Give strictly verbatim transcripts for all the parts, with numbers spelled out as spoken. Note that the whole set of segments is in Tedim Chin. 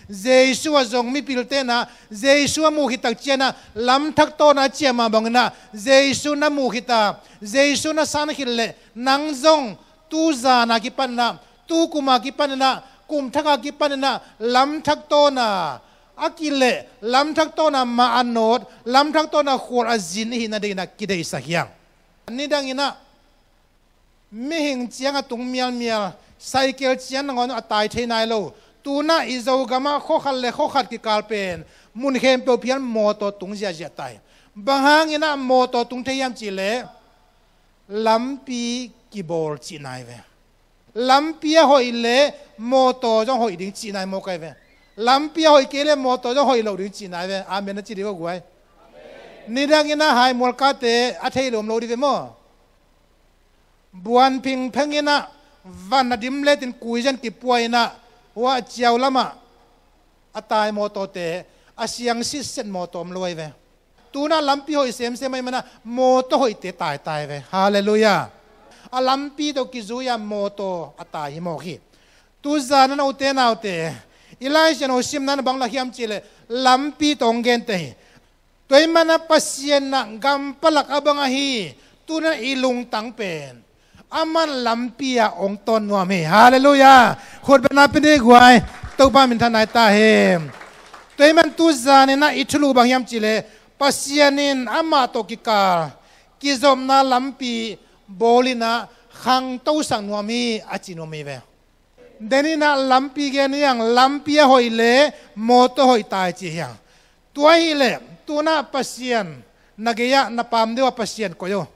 Jesu a zong mipilte in ah Jesu a muh khit tak ciangin ah lamthak tawn a ciah mah bangin ah Jesu na muh khit a, Jesu na san khit leh nang zong tu zan a kipan in ah, tu kum a kipan in ah, kum thak a kipan in ah lamthak tawn a a kileh, lamthak tawn a mah a nawt, lamthak tawn a khual a zin i hih nadingin ah kideihsak hi hang. Nidangin ah mihing ciang a tung mialmial, cycle ciang nangawn a tai thei nai lo. Tu-in ah i Zogam ah khua khat le khua khat kikal pen mun khempeuh phial mawtaw tung ziahziah ta hi. Bang hangin ah mawtaw tung thei hiam cih leh lampi kibawl cihna hi ve. Lampi a hoih leh mawtaw zong hoih ding cihna hi mawk ahi ve. Lampi a hoih kei leh mawtaw zong hoih lo ding cihna hi ve. Amen na ci dih vo guai. Nidangin ah haimual kate a thei lo om lo dih ve maw? Buan phingpheng in ah van a dim letin kuizan kipua in ah, hua ciau lamah a tai mawtawte, a siang sitset mawtaw om lo ahi ve. Tu-in ah lampi hoih semsem ahih manin ah mawtaw hoihte taitai ve. Halleluiah. A lampi tawh kizui-a mawtaw a tai hi mawk hi. Tu zan a, ute naute, i Lai Siangtho simna in ah bang lak hiam cih leh lampi tawh hong gente hi. Tua ahih manin ah Pasian in ah gam palak a bang ahi, tu-in ah i lungtang pen aman lampi ah hong tawn nuam hi. Halleluiah. Khut beng na pia ni guai. Topa minthanna hi ta hen. Tua ahih manin tu zanin ah i thulu bang hiam cih leh Pasian in amah tawh kikal kizopna lampi bawl in ah khangtosak nuam hi a ci nuam hi ve. Denin ah lampi gen hi hang, lampi a hoih leh mawtaw hoih tai ci hi hang. Tua ahih leh tu-in ah Pasian na gei-ah na pam deuh a Pasian koih o.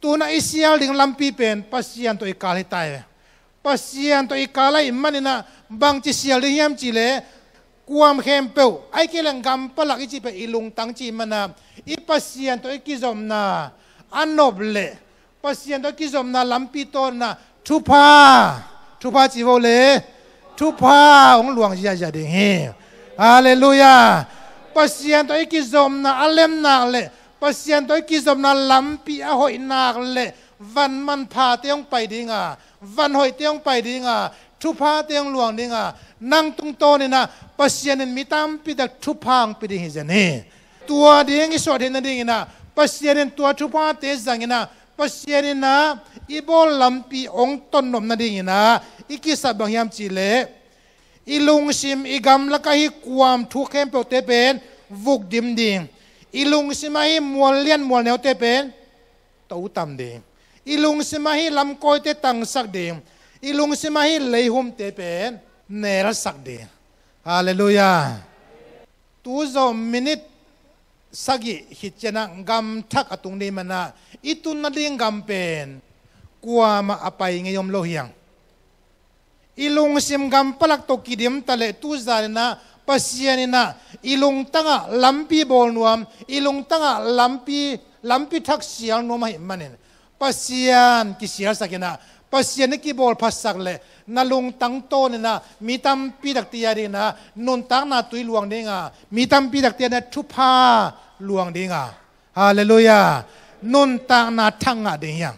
Tu-in ah i sial ding lampi pen Pasian tawh i kal hi tai ve. Pasian tawh i kal ahih manin ah bangci sial ding hiam cih leh kuam khempeuh, ahih kei leh gam palak i cih pen i lungtang cih manin ah i Pasian tawh i kizopna a nop leh Pasian tawh kizopna lampi tawn in ah thupha, thupha ci vo le, thupha hong luang ziahziah ding hi. Halleluiah. Pasian tawh i kizopna a lem nak leh, Pasian tawh i kizopna lampi a hoih nak leh van manphate hong pai ding a, van hoihte hong pai ding a, thuphate hong luang ding a, nang tungtawn in ah Pasian in mi tampi tak thupha hong pia ding hi zen hi. Tua ding i suah theih nadingin ah Pasian in tua thuphate zang in ah Pasian in ah i bawl lampi hong tawnnop nadingin ah i kisap bang hiam cih leh i lungsim, i gamlak ahi kuam thuk khempeuhte pen vuk dim ding. I lungsim ahi mual lian mual neute pen totam ding. I lungsim ahi lamkawite tangsak ding. I lungsim ahi leihumte pen nelsak ding. Halleluiah. Tu zawh minit sagih khit ciangin ah gam thak a tung ding ahih manin ah i tun nading gam pen kuamah a pai ngei om lo hi hang. I lungsim gam palak tawh kidim ta leh tu zanin ah Pasian in ah i lungtang ah lampi bawl nuam, i lungtang ah lampi, lampi thak sial nuam ahih manin Pasian kisialsak in ah, Pasian i kibawl phatsak leh na lungtang tawn in ah mi tampi takte a dingin ah nuntakna tui luang ding a, mi tampi takte a dingin ah thupha luang ding a. Halleluiah. Nuntakna thak ngah ding hi hang.